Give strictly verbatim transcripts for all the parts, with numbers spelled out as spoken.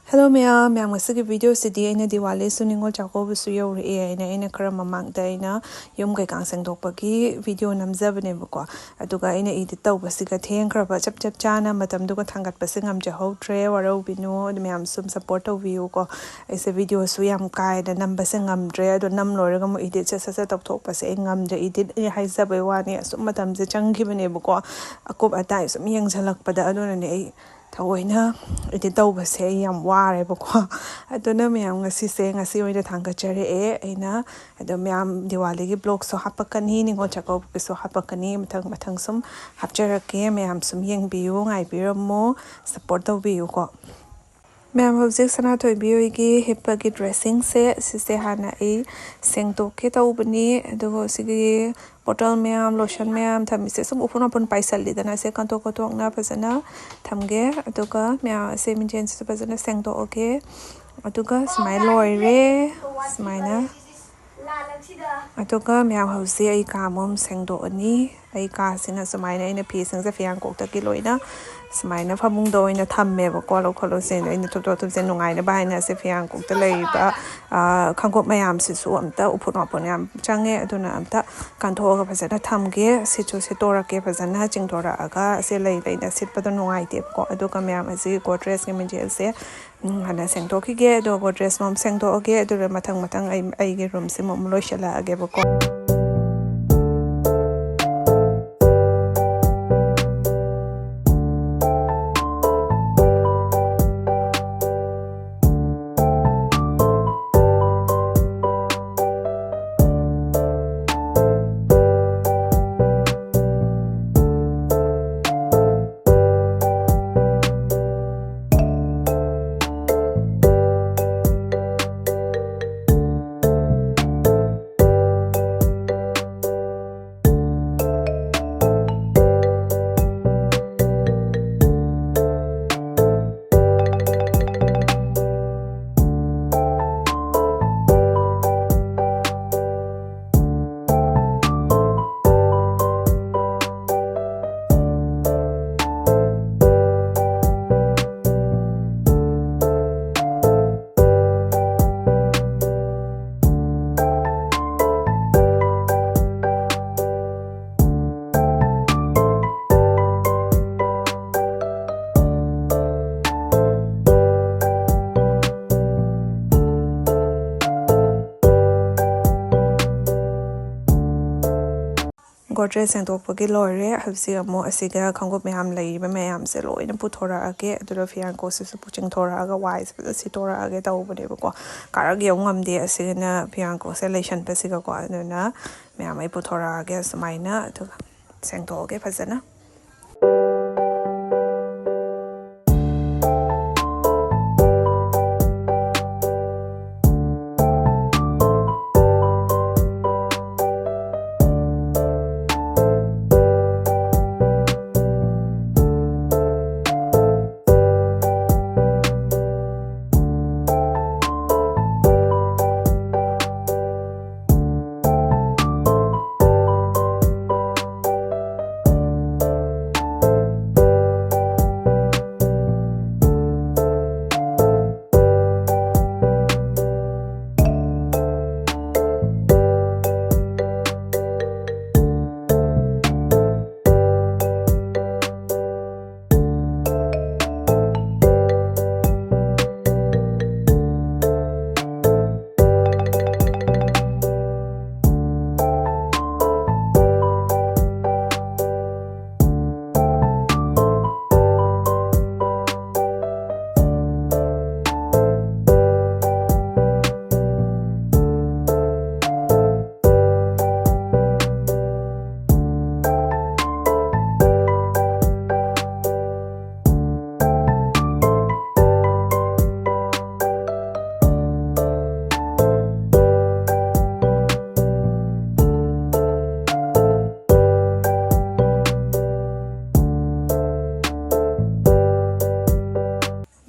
Hello ꯃꯌꯥꯝ, ꯃꯌꯥꯝ ꯉꯁꯤꯒꯤ video ꯁꯤꯗꯤ ꯑꯩꯅ ꯗꯤꯋꯥꯂꯤꯁꯨ ꯅꯤꯉꯣꯜ ꯆꯥꯛꯀꯧꯕꯁꯨ ꯌꯧꯔꯛꯑꯦ ꯍꯥꯏꯅ ꯑꯩꯅ ꯈꯔ ꯃꯃꯥꯡꯗ ꯑꯩꯅ ꯌꯨꯝ ꯀꯩꯀꯥ ꯁꯦꯡꯗꯣꯛꯄꯒꯤ video ꯅꯝꯖꯕꯅꯦꯕꯀꯣ꯫ ꯑꯗꯨꯒ ꯑꯩꯅ edit ꯇꯧꯕꯁꯤꯒ ꯊꯦꯡꯈ꯭ꯔꯕ, ꯆꯞ ꯆꯞ ꯆꯥꯅ ꯃꯇꯝꯗꯨꯒ ꯊꯥꯡꯒꯠꯄꯁꯦ ꯉꯝꯖꯍꯧꯗ꯭ꯔꯦ, ꯋꯥꯔꯧꯕꯤꯅꯨ꯫ ꯑꯗꯨ ꯃꯌꯥꯝ ꯁꯨꯝ support ꯇꯧꯕꯤꯌꯨꯀꯣ꯫ ꯑꯩꯁꯦ videoꯁꯨ ꯌꯥꯝ ꯀꯥ ꯍꯦꯟꯅ ꯅꯝꯕꯁꯦ ꯉꯝꯗ꯭ꯔꯦ, ꯑꯗꯣ ꯅꯝ ꯂꯣꯏꯔꯒ ꯑꯃꯨꯛ edit ꯁꯠ ꯁꯠ ꯁꯠ ꯇꯧꯊꯣꯛꯄꯁꯦ ꯑꯩ ꯉꯝꯗ꯭ꯔꯦ꯫ Edit ꯑꯩ ꯍꯥꯏꯖꯕꯩ ꯋꯥꯅꯤ, ꯑꯁꯨꯝ ꯃꯇꯝꯁꯦ ꯆꯪꯈꯤꯕꯅꯦꯕꯀꯣ, ꯑꯀꯨꯞ ꯑꯇꯥꯏ ꯁꯨꯝ ꯌꯦꯡꯁꯤꯜꯂꯛꯄꯗ꯫ ꯑꯗꯨꯅꯅꯦ ꯑꯩ ꯊꯑꯣꯏꯅ edit ꯇꯧꯕꯁꯦ ꯑꯩ ꯌꯥꯝ ꯋꯥꯔꯦꯕꯀꯣ꯫ ꯑꯗꯨꯅ ꯃꯌꯥꯝ ꯉꯁꯤꯁꯦ, ꯉꯁꯤ ꯑꯣꯏꯅ ꯊꯥꯡꯒꯠꯆꯔꯛꯑꯦ ꯑꯩꯅ꯫ ꯑꯗꯣ ꯃꯌꯥꯝ ꯗꯤꯋꯥꯂꯤꯒꯤ vlogꯁꯨ ꯍꯥꯞꯄꯛꯀꯅꯤ, ꯅꯤꯉꯣꯜ ꯆꯥꯛꯀꯧꯕꯒꯤꯁꯨ ꯍꯥꯞꯄꯛꯀꯅꯤ, ꯃꯊꯪ ꯃꯊꯪ ꯁꯨꯝ ꯍꯥꯞꯆꯔꯛꯀꯦ꯫ ꯃꯌꯥꯝ ꯁꯨꯝ ꯌꯦꯡꯕꯤꯌꯨ, ꯉꯥꯏꯕꯤꯔꯝꯃꯨ, support ꯇꯧꯕꯤꯌꯨꯀꯣ꯫ ꯃꯌꯥꯝ, ꯍꯧꯖꯤꯛ ꯁꯅꯥꯊꯣꯏꯕꯤ ꯍꯣꯏꯒꯤ ꯍꯤꯞꯄꯒꯤ dressingꯁꯦ, ꯁꯤꯁꯦ ꯍꯥꯟꯅ ꯑꯩ ꯁꯦꯡꯗꯣꯛꯀꯦ ꯇꯧꯕꯅꯤ꯫ ꯑꯗꯨꯒ ꯁꯤꯒꯤ bottle ꯃꯌꯥꯝ, lotion ꯃꯌꯥꯝ ꯊꯝꯃꯤꯁꯦ ꯁꯨꯝ ꯎꯐꯨꯟ ꯋꯥꯐꯨꯟ ꯄꯥꯏꯁꯜꯂꯤꯗꯅ, ꯁꯦ ꯀꯟꯊꯣꯛ ꯈꯣꯠꯇꯣꯛꯅ ꯐꯖꯅ ꯊꯝꯒꯦ꯫ ꯑꯗꯨꯒ ꯃꯌꯥꯝ ꯑꯁꯦ ꯃꯤꯡꯖꯦꯜꯁꯤꯁꯨ ꯐꯖꯅ ꯁꯦꯡꯗꯣꯛꯑꯒꯦ꯫ ꯑꯗꯨꯒ ꯁꯨꯃꯥꯏꯅ ꯂꯣꯏꯔꯦ꯫ ꯁꯨꯃꯥꯏꯅ꯫ ꯑꯗꯨꯒ ꯃꯌꯥꯝ, ꯍꯧꯖꯤꯛ ꯑꯩ ꯀꯥ ꯑꯃꯨꯛ ꯁꯦꯡꯗꯣꯛꯑꯅꯤ꯫ ꯑꯩ ꯀꯥꯁꯤꯅ ꯁꯨꯃꯥꯏꯅ ꯑꯩꯅ ꯐꯤꯁꯤꯡꯁꯦ ꯐꯤꯌꯥꯡꯀꯣꯛꯇꯒꯤ ꯂꯣꯏꯅ ꯁꯨꯃꯥꯏꯅ ꯐꯃꯨꯡꯗ ꯑꯣꯏꯅ ꯊꯝꯃꯦꯕꯀꯣ꯫ ꯂꯧꯈꯠꯂꯨꯁꯦꯅ ꯑꯩꯅ ꯊꯨꯞꯇꯣꯛ ꯊꯨꯞꯁꯦ ꯅꯨꯡꯉꯥꯏꯅꯕ ꯍꯥꯏꯅ꯫ ꯑꯁꯦ ꯐꯤꯌꯥꯡꯀꯣꯛꯇ ꯂꯩꯔꯤꯕ, ꯑ, ꯈꯪꯒꯣꯞ ꯃꯌꯥꯝꯁꯤꯁꯨ ꯑꯝꯇ, ꯎꯐꯨꯟ ꯋꯥꯐꯨꯟ ꯌꯥꯝ ꯆꯪꯉꯦ, ꯑꯗꯨꯅ ꯑꯝꯇ ꯀꯟꯊꯣꯛꯑꯒ ꯐꯖꯅ ꯊꯝꯒꯦ꯫ ꯁꯤꯠꯁꯨ ꯁꯤꯠꯇꯣꯔꯛꯀꯦ ꯐꯖꯅ ꯆꯤꯡꯊꯣꯔꯛꯑꯒ꯫ ꯑꯁꯦ ꯂꯩ ꯂꯩꯅ ꯁꯤꯠꯄꯗꯣ ꯅꯨꯡꯉꯥꯏꯇꯦꯕꯀꯣ꯫ ꯑꯗꯨꯒ ꯃꯌꯥꯝ, ꯑꯁꯤꯒꯤ ꯒꯣꯗ꯭ꯔꯦꯖꯀꯤ ꯃꯤꯡꯖꯦꯜꯁꯦ ꯎꯝ, ꯍꯥꯟꯅ ꯁꯦꯡꯗꯣꯛꯈꯤꯒꯦ, ꯑꯗꯨꯒ ꯒꯣꯗ꯭ꯔꯦꯖ ꯑꯃꯨꯛ ꯁꯦꯡꯗꯣꯛꯑꯒꯦ, ꯑꯗꯨꯒ ꯃꯊꯪ ꯃꯊꯪ ꯑꯩ ꯑꯩꯒꯤ ꯔꯨꯝꯁꯤꯃ ꯑꯃꯨꯛ ꯂꯣꯏꯁꯤꯜꯂꯛꯑꯒꯦꯕꯀꯣ꯫ ꯄꯣꯠ ꯆꯩ ꯁꯦꯡꯗꯣꯛꯄꯒꯤ ꯂꯣꯏꯔꯦ꯫ ꯍꯧꯖꯤꯛ ꯑꯃꯨꯛ ꯑꯁꯤꯒ ꯈꯣꯡꯎꯞ ꯃꯌꯥꯝ ꯂꯩꯔꯤꯕ ꯃꯌꯥꯝꯁꯦ ꯂꯣꯏꯅ ꯄꯨꯊꯣꯔꯛꯑꯒꯦ꯫ ꯑꯗꯨꯒ ꯐꯤꯌꯥꯡꯀꯣꯛꯁꯤꯁꯨ ꯄꯨ-, ꯆꯤꯡꯊꯣꯔꯛꯑꯒ ꯋꯥꯏꯁꯦ ꯐꯖꯅ ꯁꯤꯠꯇꯣꯔꯛꯑꯒꯦ ꯇꯧꯕꯅꯦꯕꯀꯣ꯫ ꯀꯥꯔꯛ ꯌꯧ ꯉꯝꯗꯦ ꯑꯁꯤꯒꯤꯅ ꯐꯤꯌꯥꯡꯀꯣꯛꯁꯦ ꯂꯩꯁꯟꯕꯁꯤꯒꯀꯣ꯫ ꯑꯗꯨꯅ ꯃꯌꯥꯝ ꯑꯩ ꯄꯨꯊꯣꯔꯛꯑꯒꯦ ꯁꯨꯃꯥꯏꯅ, ꯑꯗꯨꯒ ꯁꯦꯡꯗꯣꯛꯑꯒꯦ ꯐꯖꯅ꯫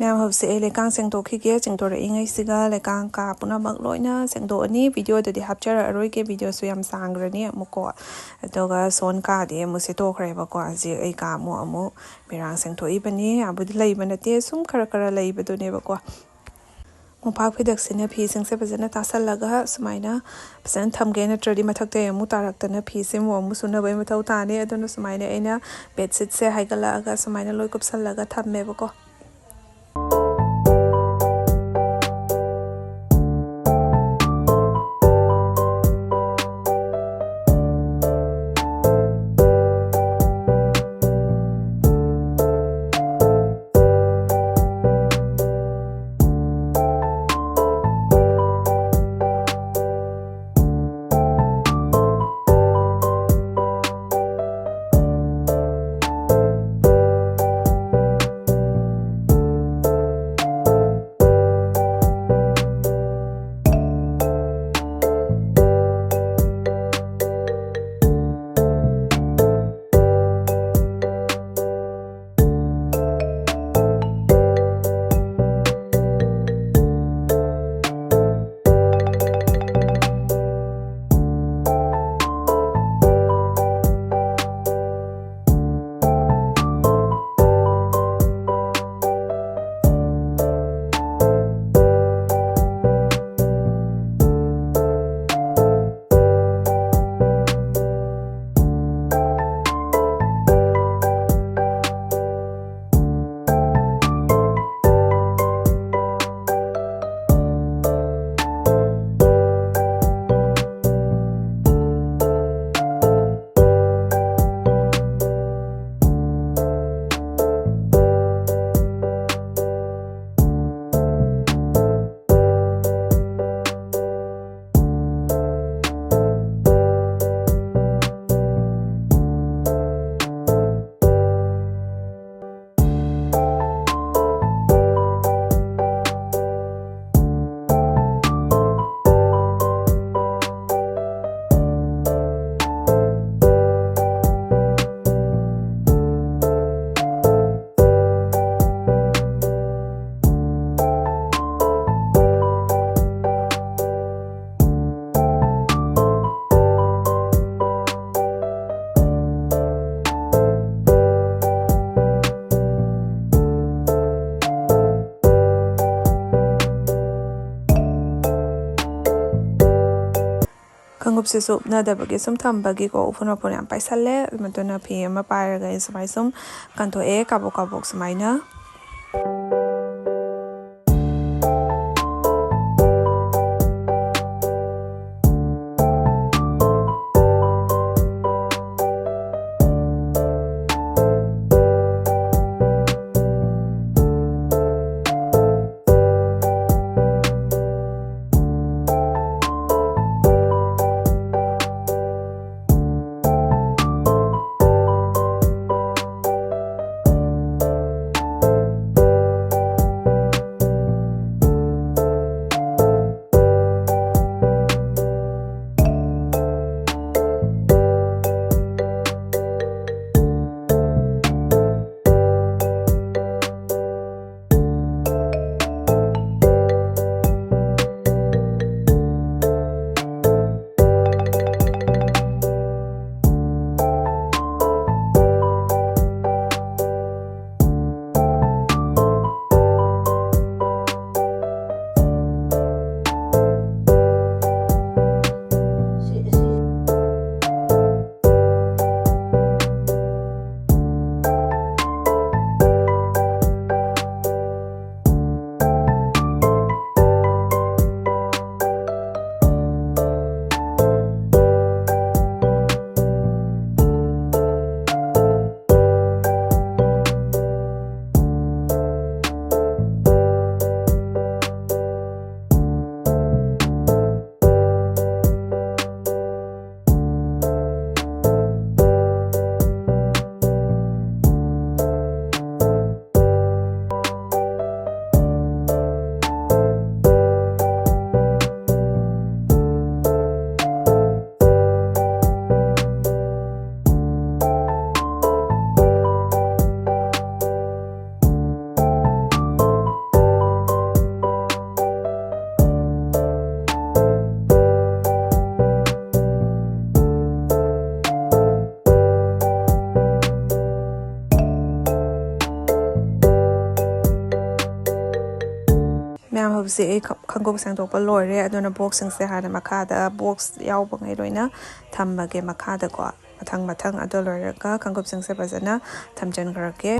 ꯃꯌꯥꯝ, ꯍꯧꯖꯤꯛ ꯑꯩ ꯂꯩꯀꯥꯡ ꯁꯦꯡꯗꯣꯛꯈꯤꯒꯦ꯫ ꯆꯤꯡꯊꯣꯔꯛꯏꯉꯩꯁꯤꯒ ꯂꯩꯀꯥꯡ ꯀꯥ ꯄꯨꯝꯅꯃꯛ ꯂꯣꯏꯅ ꯁꯦꯡꯗꯣꯛꯑꯅꯤ꯫ ꯚꯤꯗꯤꯑꯣꯗꯗꯤ ꯍꯥꯞꯆꯔꯛꯑꯔꯣꯏꯒꯦ, ꯚꯤꯗꯤꯑꯣꯁꯨ ꯌꯥꯝ ꯁꯥꯡꯈ꯭ꯔꯅꯤ ꯑꯃꯨꯛꯀꯣ꯫ ꯑꯗꯨꯒ ꯁꯣꯟ ꯀꯥꯗꯤ ꯑꯃꯨꯛ ꯁꯤꯠꯇꯣꯛꯈ꯭ꯔꯦꯕꯀꯣ꯫ ꯍꯧꯖꯤꯛ ꯑꯩ ꯀꯥ ꯑꯃꯨꯛ, ꯑꯃꯨꯛ ꯃꯤꯔꯥꯡ ꯁꯦꯡꯊꯣꯛꯏꯕꯅꯤ꯫ ꯌꯥꯝꯕꯨꯗꯤ ꯂꯩꯕ ꯅꯠꯇꯦ, ꯁꯨꯝ ꯈꯔ ꯈꯔ ꯂꯩꯕꯗꯨꯅꯦꯕꯀꯣ꯫ ꯃꯣꯝꯄꯥꯛ ꯐꯤꯗꯛꯁꯤꯅ ꯐꯤꯁꯤꯡꯁꯦ ꯐꯖꯅ ꯇꯥꯁꯜꯂꯒ ꯁꯨꯃꯥꯏꯅ ꯐꯖꯅ ꯊꯝꯒꯦ, ꯅꯠꯇ꯭ꯔꯗꯤ ꯃꯊꯛꯇ ꯑꯃꯨꯛ ꯇꯥꯔꯛꯇꯅ ꯐꯤꯁꯦ ꯑꯃꯨꯛ, ꯑꯃꯨꯛ ꯁꯨꯅꯕꯒꯤ ꯃꯊꯧ ꯇꯥꯅꯤ꯫ ꯑꯗꯨꯅ ꯁꯨꯃꯥꯏꯅ ꯑꯩꯅ ꯕꯦꯗꯁꯤꯠꯁꯦ ꯍꯥꯏꯒꯠꯂꯛꯑꯒ ꯁꯨꯃꯥꯏꯅ ꯂꯣꯏ ꯀꯨꯞꯁꯜꯂꯒ ꯊꯝꯃꯦꯕꯀꯣ꯫ ꯈꯣꯡꯎꯞꯁꯤꯁꯨ ꯎꯞꯅꯗꯕꯒꯤ ꯁꯨꯝ ꯊꯝꯕꯒꯤꯀꯣ, ꯎꯐꯨꯟ ꯋꯥꯐꯨꯟ ꯌꯥꯝ ꯄꯥꯏꯁꯜꯂꯦ꯫ ꯑꯗꯨꯅ ꯐꯤ ꯑꯃ ꯄꯥꯏꯔꯒ ꯑꯩ ꯁꯨꯃꯥꯏ ꯁꯨꯝ ꯀꯟꯊꯣꯛꯑꯦ, ꯀꯥꯕꯣꯛ ꯀꯥꯕꯣꯛ ꯁꯨꯃꯥꯏꯅ꯫ ꯃꯌꯥꯝ, ꯍꯧꯖꯤꯛ ꯑꯩ ꯈ- ꯈꯣꯡꯎꯞ ꯁꯦꯡꯗꯣꯛꯄ ꯂꯣꯏꯔꯦ꯫ ꯑꯗꯨꯅ ꯕꯣꯛꯁꯁꯤꯡꯁꯦ ꯍꯥꯟꯅ ꯃꯈꯥꯗ, ꯕꯣꯛꯁ ꯌꯥꯎꯕꯉꯩ ꯂꯣꯏꯅ ꯊꯝꯃꯒꯦ ꯃꯈꯥꯗꯀꯣ, ꯃꯊꯪ ꯃꯊꯪ꯫ ꯑꯗꯨ ꯂꯣꯏꯔꯒ ꯈꯣꯡꯎꯞꯁꯤꯡꯁꯦ ꯐꯖꯅ ꯊꯝꯖꯤꯟꯈ꯭ꯔꯒꯦ꯫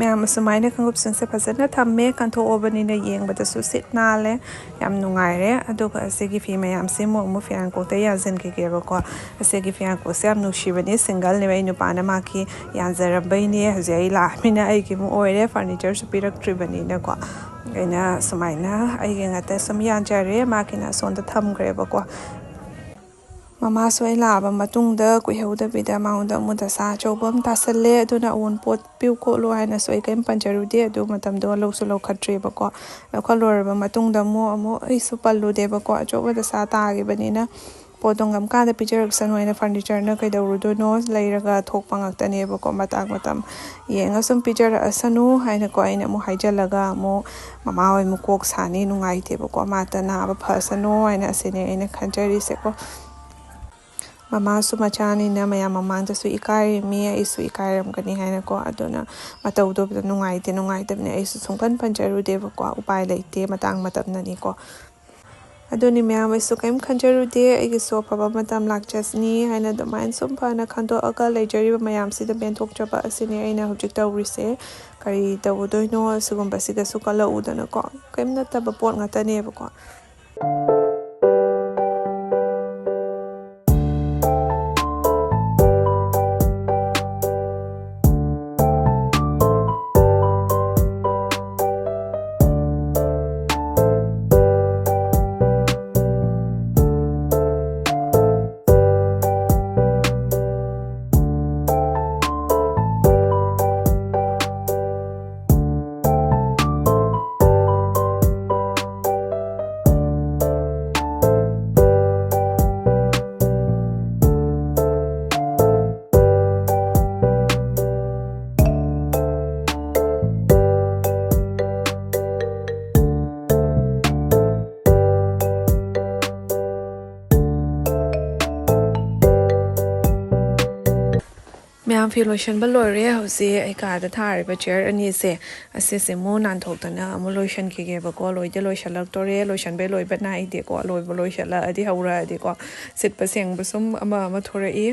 ꯃꯌꯥꯝ, ꯑꯁꯨꯃꯥꯏꯅ ꯈꯣꯡꯎꯞꯁꯤꯡꯁꯦ ꯐꯖꯅ ꯊꯝꯃꯦ꯫ ꯀꯟꯊꯣꯛꯑꯕꯅꯤꯅ ꯌꯦꯡꯕꯗꯁꯨ ꯁꯤꯠ ꯅꯥꯜꯂꯦ꯫ ꯌꯥꯝ ꯅꯨꯡꯉꯥꯏꯔꯦ꯫ ꯑꯗꯨꯒ ꯑꯁꯤꯒꯤ ꯐꯤ ꯃꯌꯥꯝꯁꯦ ꯑꯃꯨꯛ ꯑꯃꯨꯛ ꯐꯤꯌꯥꯟꯀꯣꯛꯇ ꯌꯥꯟꯁꯤꯟꯈꯤꯒꯦꯕꯀꯣ꯫ ꯑꯁꯤꯒꯤ ꯐꯤꯌꯥꯟꯀꯣꯛꯁꯦ ꯌꯥꯝ ꯅꯨꯡꯁꯤꯕꯅꯤ꯫ ꯁꯤꯡꯒꯜꯅꯦꯕ꯫ ꯑꯩ ꯅꯨꯄꯥꯅ ꯃꯥꯒꯤ ꯌꯥꯟꯖꯔꯝꯕꯩꯅꯦ꯫ ꯍꯧꯖꯤꯛ ꯑꯩ ꯂꯥꯛꯑꯃꯤꯅ ꯑꯩꯒꯤ ꯑꯃꯨꯛ ꯑꯣꯏꯔꯦ꯫ ꯐꯔꯅꯤꯆꯔꯁꯨ ꯄꯤꯔꯛꯇ꯭ꯔꯤꯕꯅꯤꯅꯀꯣ꯫ ꯑꯩꯅ ꯁꯨꯃꯥꯏꯅ ꯑꯩꯒꯤ ꯉꯥꯛꯇ ꯁꯨꯝ ꯌꯥꯟꯖꯔꯦ, ꯃꯥꯒꯤꯅ ꯑꯁꯣꯝꯗ ꯊꯝꯈ꯭ꯔꯦꯕꯀꯣ꯫ ꯃꯃꯥꯁꯨ ꯑꯩ ꯂꯥꯛꯑꯕ ꯃꯇꯨꯡꯗ ꯀꯨꯏꯍꯧꯗꯕꯤꯗ ꯃꯉꯣꯟꯗ ꯑꯃꯨꯛ ꯗꯁꯥ ꯑꯆꯧꯕ ꯑꯃ ꯇꯥꯁꯜꯂꯦ, ꯑꯗꯨꯅ ꯑꯑꯣꯟꯄꯣꯠ ꯄꯤꯌꯨ ꯈꯣꯠꯂꯨ ꯍꯥꯏꯅꯁꯨ ꯑꯩ ꯀꯔꯤꯝ ꯄꯟꯖꯔꯨꯗꯦ꯫ ꯑꯗꯨ ꯃꯇꯝꯗꯣ ꯂꯧꯁꯨ ꯂꯧꯈꯠꯇ꯭ꯔꯦꯕꯀꯣ꯫ ꯂꯧꯈꯠꯂꯣꯏꯔꯕ ꯃꯇꯨꯡꯗ ꯑꯃꯨꯛ ꯑꯃꯨꯛ ꯑꯩꯁꯨ ꯄꯜꯂꯨꯗꯦꯕꯀꯣ, ꯑꯆꯧꯕ ꯗꯁꯥ ꯇꯥꯈꯤꯕꯅꯤꯅ꯫ ꯄꯣꯠꯇꯣ ꯉꯝꯀꯥꯟꯗ ꯄꯤꯖꯔꯛꯁꯅꯨ ꯍꯥꯏꯅ, ꯐꯔꯅꯤꯆꯔꯅ ꯀꯩꯗꯧꯔꯨꯗꯣꯏꯅꯣ, ꯂꯩꯔꯒ ꯊꯣꯛꯄ ꯉꯥꯛꯇꯅꯦꯕꯀꯣ꯫ ꯃꯇꯥꯡ ꯃꯇꯝ ꯌꯦꯡꯉ ꯁꯨꯝ ꯄꯤꯖꯔꯛꯑꯁꯅꯨ ꯍꯥꯏꯅꯀꯣ, ꯑꯩꯅ ꯑꯃꯨꯛ ꯍꯥꯏꯖꯜꯂꯒ ꯑꯃꯨꯛ ꯃꯃꯥ ꯍꯣꯏ ꯑꯃꯨꯛ ꯀꯣꯛ ꯁꯥꯅꯤ, ꯅꯨꯡꯉꯥꯏꯇꯦꯕꯀꯣ꯫ ꯃꯥꯇ ꯅꯥꯕ ꯐꯁꯅꯨ ꯍꯥꯏꯅ ꯑꯁꯤꯅꯦ ꯑꯩꯅ ꯈꯟꯖꯔꯤꯁꯦꯀꯣ꯫ ꯃꯃꯥꯁꯨ ꯃꯆꯥꯅꯤꯅ ꯃꯌꯥꯝ ꯃꯃꯥꯡꯗꯁꯨ ꯏꯀꯥꯏꯔꯤꯃꯤ, ꯑꯩꯁꯨ ꯏꯀꯥꯏꯔꯝꯒꯅꯤ ꯍꯥꯏꯅꯀꯣ꯫ ꯑꯗꯨꯅ ꯃꯇꯧꯗꯨꯕꯨꯗ ꯅꯨꯡꯉꯥꯏꯇꯦ, ꯅꯨꯡꯉꯥꯏꯇꯕꯅꯦ꯫ ꯑꯩꯁꯨ ꯁꯨꯡꯀꯟ ꯄꯟꯖꯔꯨꯗꯦꯕꯀꯣ, ꯎꯄꯥꯏ ꯂꯩꯇꯦ, ꯃꯇꯥꯡ ꯃꯇꯝꯅꯅꯤꯀꯣ꯫ ꯑꯗꯨꯅꯤ ꯃꯌꯥꯝ, ꯑꯩꯁꯨ ꯀꯔꯤꯝ ꯈꯟꯖꯔꯨꯗꯦ, ꯑꯩꯒꯤꯁꯨ ꯑꯐꯕ ꯃꯇꯝ ꯂꯥꯛꯆꯁꯅꯤ ꯍꯥꯏꯅ ꯑꯗꯨꯃꯥꯏꯅ ꯁꯨꯝ ꯐꯅ ꯈꯟꯗꯣꯛꯑꯒ ꯂꯩꯖꯔꯤꯕ ꯃꯌꯥꯝꯁꯤꯗ ꯄꯦꯟꯊꯣꯛꯆꯕ ꯑꯁꯤꯅꯤ ꯑꯩꯅ ꯍꯧꯖꯤꯛ ꯇꯧꯔꯤꯁꯦ꯫ ꯀꯔꯤ ꯇꯧꯗꯣꯏꯅꯣ ꯁꯤꯒꯨꯝꯕꯁꯤꯗꯁꯨ ꯀꯜꯂꯛꯎꯗꯅꯀꯣ, ꯀꯔꯤꯝ ꯅꯠꯇꯕ ꯄꯣꯠ ꯉꯥꯛꯇꯅꯦꯕꯀꯣ꯫ ꯃꯌꯥꯝ, ꯐꯤ ꯂꯣꯏꯁꯟꯕ ꯂꯣꯏꯔꯦ꯫ ꯍꯧꯖꯤꯛ ꯑꯩ ꯀꯥꯗ ꯊꯥꯔꯤꯕ ꯆꯤꯌꯔ ꯑꯅꯤꯁꯦ, ꯑꯁꯤꯁꯦ ꯑꯃꯨꯛ ꯅꯥꯟꯊꯣꯛꯇꯅ ꯑꯃꯨꯛ ꯂꯣꯏꯁꯟꯈꯤꯒꯦꯕꯀꯣ꯫ ꯂꯣꯏꯗꯤ ꯂꯣꯏꯁꯜꯂꯛꯇꯣꯔꯦ, ꯂꯣꯏꯁꯟꯕꯩ ꯂꯣꯏꯕ ꯅꯥꯏꯗꯦꯀꯣ꯫ ꯂꯣꯏꯕ ꯂꯣꯏꯁꯜꯂꯛꯑꯗꯤ ꯍꯧꯔꯛꯑꯗꯤꯀꯣ, ꯁꯤꯠꯄ ꯁꯦꯡꯕ ꯁꯨꯝ ꯑꯃ ꯑꯃ ꯊꯣꯔꯛꯏ꯫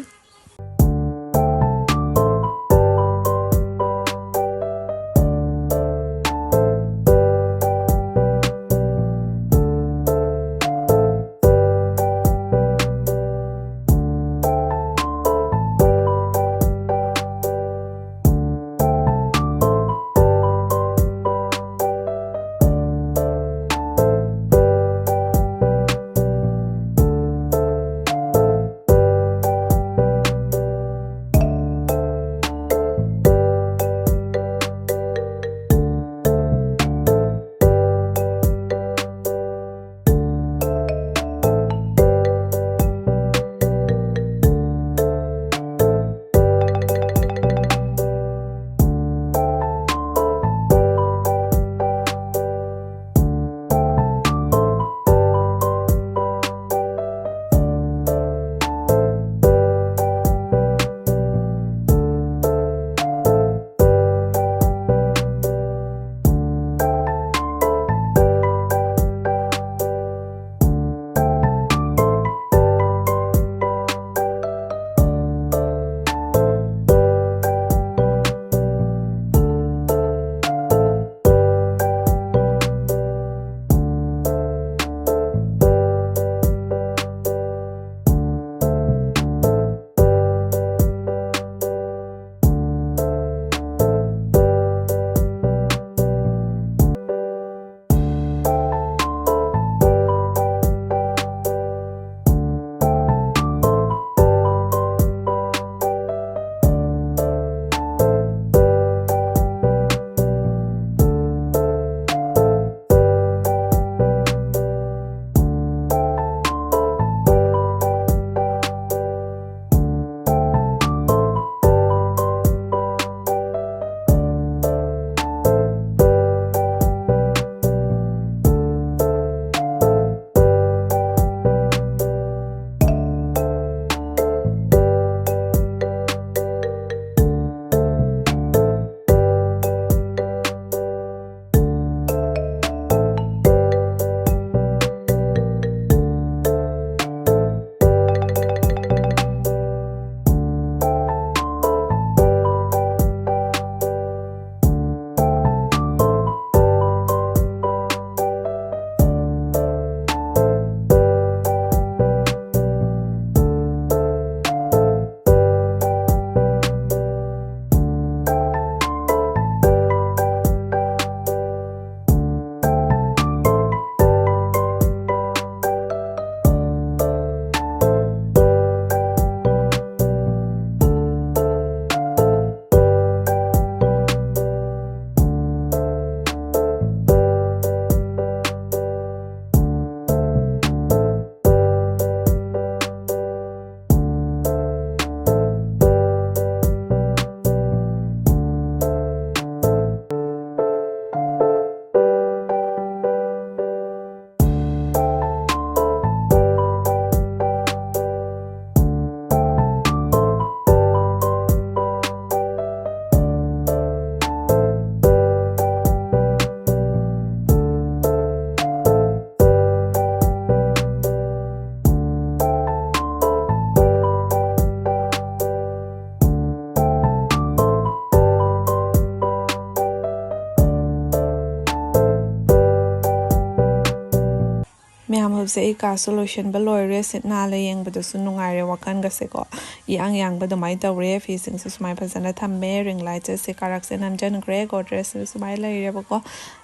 ꯃꯌꯥꯝ, ꯍꯧꯖꯤꯛ ꯑꯩ ꯀꯥꯁꯨ ꯂꯣꯏꯁꯤꯟꯕ ꯂꯣꯏꯔꯦ, ꯁꯤꯠ ꯅꯥꯜꯂꯦ, ꯌꯦꯡꯕꯗꯁꯨ ꯅꯨꯡꯉꯥꯏꯔꯦ, ꯋꯥꯈꯜꯒꯁꯦꯀꯣ ꯏꯌꯥꯡ ꯌꯥꯡꯕ ꯑꯗꯨꯃꯥꯏꯅ ꯇꯧꯔꯦ꯫ ꯐꯤꯁꯤꯡꯁꯨ ꯁꯨꯃꯥꯏꯅ ꯐꯖꯅ ꯊꯝꯃꯦ, ꯔꯤꯡ ꯂꯥꯏꯠꯁꯦ ꯁꯤ ꯀꯥꯔꯛꯁꯦ ꯅꯝꯖꯟꯈ꯭ꯔꯦ, ꯒꯣꯗ꯭ꯔꯦꯖꯁꯨ ꯁꯨꯃꯥꯏꯅ ꯂꯩꯔꯦꯕꯀꯣ,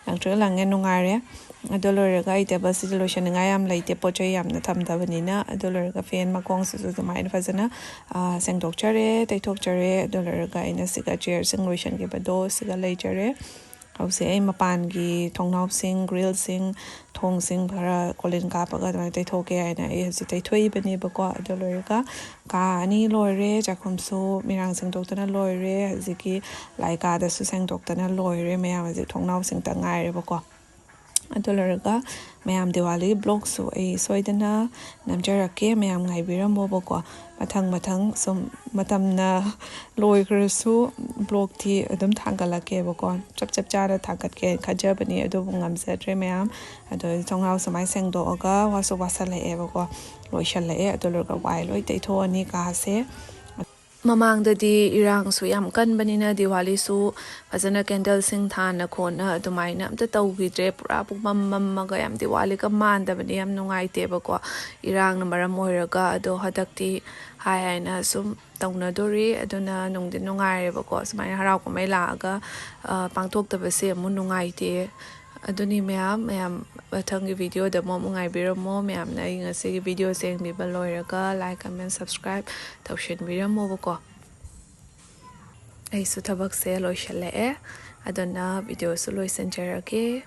ꯂꯪꯇ꯭ꯔꯤꯛ ꯂꯪꯉꯦ, ꯅꯨꯡꯉꯥꯏꯔꯦ꯫ ꯑꯗꯨ ꯂꯣꯏꯔꯒ ꯑꯩ ꯇꯦꯕꯜꯁꯤꯗꯤ ꯂꯣꯏꯁꯟꯅꯤꯡꯉꯥꯏ ꯌꯥꯝ ꯂꯩꯇꯦ, ꯄꯣꯠ ꯆꯩ ꯌꯥꯝꯅ ꯊꯝꯗꯕꯅꯤꯅ꯫ ꯑꯗꯨ ꯂꯣꯏꯔꯒ ꯐꯦꯟ ꯃꯈꯣꯡꯁꯤꯁꯨ ꯑꯗꯨꯃꯥꯏꯅ ꯐꯖꯅ ꯁꯦꯡꯗꯣꯛꯆꯔꯦ, ꯇꯩꯊꯣꯛꯆꯔꯦ꯫ ꯑꯗꯨ ꯂꯣꯏꯔꯒ ꯑꯩꯅ ꯁꯤꯒ ꯆꯤꯌꯔꯁꯤꯡ ꯂꯣꯏꯁꯤꯟꯈꯤꯕꯗꯣ ꯁꯤꯒ ꯂꯩꯖꯔꯦ꯫ ꯍꯧꯖꯤꯛ ꯑꯩ ꯃꯄꯥꯟꯒꯤ ꯊꯣꯡꯅꯥꯎꯁꯤꯡ, ꯒ꯭ꯔꯤꯜꯁꯤꯡ, ꯊꯣꯡꯁꯤꯡ ꯈꯔ ꯀꯣꯂꯤꯡ ꯀꯥꯞꯄꯒ ꯑꯗꯨꯃꯥꯏꯅ ꯇꯩꯊꯣꯛꯀꯦ ꯍꯥꯏꯅ ꯑꯩ ꯍꯧꯖꯤꯛ ꯇꯩꯊꯣꯛꯏꯕꯅꯦꯕꯀꯣ꯫ ꯑꯗꯨ ꯂꯣꯏꯔꯒ ꯀꯥ ꯑꯅꯤ ꯂꯣꯏꯔꯦ, ꯆꯥꯛꯈꯨꯝꯁꯨ ꯃꯤꯔꯥꯡ ꯁꯦꯡꯗꯣꯛꯇꯅ ꯂꯣꯏꯔꯦ, ꯍꯧꯖꯤꯛꯀꯤ ꯂꯥꯏ ꯀꯥꯗꯁꯨ ꯁꯦꯡꯗꯣꯛꯇꯅ ꯂꯣꯏꯔꯦ꯫ ꯃꯌꯥꯝ ꯍꯧꯖꯤꯛ ꯊꯣꯡꯅꯥꯎꯁꯤꯡꯇ ꯉꯥꯏꯔꯦꯕꯀꯣ꯫ ꯑꯗꯨ ꯂꯣꯏꯔꯒ ꯃꯌꯥꯝ ꯗꯤꯋꯥꯂꯤ ꯕ꯭ꯂꯣꯛꯁꯨ ꯑꯩ ꯁꯣꯏꯗꯅ ꯅꯝꯖꯔꯛꯀꯦ, ꯃꯌꯥꯝ ꯉꯥꯏꯕꯤꯔꯝꯃꯣꯕꯀꯣ꯫ ꯃꯊꯪ ꯃꯊꯪ ꯁꯨꯝ ꯃꯇꯝꯅ ꯂꯣꯏꯈ꯭ꯔꯁꯨ ꯕ꯭ꯂꯣꯛꯇꯤ ꯑꯗꯨꯝ ꯊꯥꯡꯒꯠꯂꯛꯀꯦꯕꯀꯣ꯫ ꯆꯞ ꯆꯞ ꯆꯥꯅ ꯊꯥꯡꯒꯠꯀꯦ ꯈꯟꯖꯕꯅꯤ, ꯑꯗꯨꯕꯨ ꯉꯝꯖꯗ꯭ꯔꯦ ꯃꯌꯥꯝ꯫ ꯑꯗꯣ ꯊꯣꯡꯅꯥꯎ ꯁꯨꯃꯥꯏꯅ ꯁꯦꯡꯗꯣꯛꯑꯒ ꯋꯥꯁꯨ ꯋꯥꯁꯜꯂꯛꯑꯦꯕꯀꯣ, ꯂꯣꯏꯁꯜꯂꯛꯑꯦ꯫ ꯑꯗꯨ ꯂꯣꯏꯔꯒ ꯋꯥꯏ ꯂꯣꯏ ꯇꯩꯊꯣꯛꯑꯅꯤ ꯀꯥꯁꯦ꯫ ꯃꯃꯥꯡꯗꯗꯤ ꯏꯔꯥꯡꯁꯨ ꯌꯥꯝ ꯀꯟꯕꯅꯤꯅ ꯗꯤꯋꯥꯂꯤꯁꯨ ꯐꯖꯅ ꯀꯦꯟꯗꯜꯁꯤꯡ ꯊꯥꯟꯅ ꯈꯣꯠꯅ ꯑꯗꯨꯃꯥꯏꯅ ꯑꯝꯇ ꯇꯧꯈꯤꯗ꯭ꯔꯦ꯫ ꯄꯨꯔꯥ ꯄꯨꯡꯃꯝ ꯃꯝꯃꯒ ꯌꯥꯝ ꯗꯤꯋꯥꯂꯤꯒ ꯃꯥꯟꯗꯕꯅꯦ, ꯌꯥꯝ ꯅꯨꯡꯉꯥꯏꯇꯦꯕꯀꯣ, ꯏꯔꯥꯡꯅ ꯃꯔꯝ ꯑꯣꯏꯔꯒ꯫ ꯑꯗꯣ ꯍꯟꯗꯛꯇꯤ ꯍꯥꯏ ꯍꯥꯏꯅ ꯁꯨꯝ ꯇꯧꯅꯗꯣꯔꯤ꯫ ꯑꯗꯨꯅ ꯅꯨꯡꯗꯤ ꯅꯨꯡꯉꯥꯏꯔꯦꯕꯀꯣ, ꯁꯨꯃꯥꯏꯅ ꯍꯔꯥꯎ ꯀꯨꯝꯍꯩ ꯂꯥꯛꯑꯒ, ꯑ, ꯄꯥꯡꯊꯣꯛꯇꯕꯁꯦ ꯑꯃꯨꯛ ꯅꯨꯡꯉꯥꯏꯇꯦ꯫ ꯑꯗꯨꯅꯤ ꯃꯌꯥꯝ, ꯃꯌꯥꯝ ꯃꯊꯪꯒꯤ ꯚꯤꯗꯤꯑꯣꯗ ꯑꯃꯨꯛ, ꯑꯃꯨꯛ ꯉꯥꯏꯕꯤꯔꯝꯃꯣ꯫ ꯃꯌꯥꯝꯅ ꯑꯩ ꯉꯁꯤꯒꯤ ꯚꯤꯗꯤꯑꯣꯁꯦ ꯌꯦꯡꯕꯤꯕ ꯂꯣꯏꯔꯒ like, comment, subscribe ꯇꯧꯁꯤꯟꯕꯤꯔꯝꯃꯣꯕꯀꯣ꯫ ꯑꯩꯁꯨ ꯊꯕꯛꯁꯦ ꯂꯣꯏꯁꯤꯜꯂꯛꯑꯦ, ꯑꯗꯨꯅ ꯚꯤꯗꯤꯑꯣꯁꯨ ꯂꯣꯏꯁꯤꯟꯖꯔꯒꯦ꯫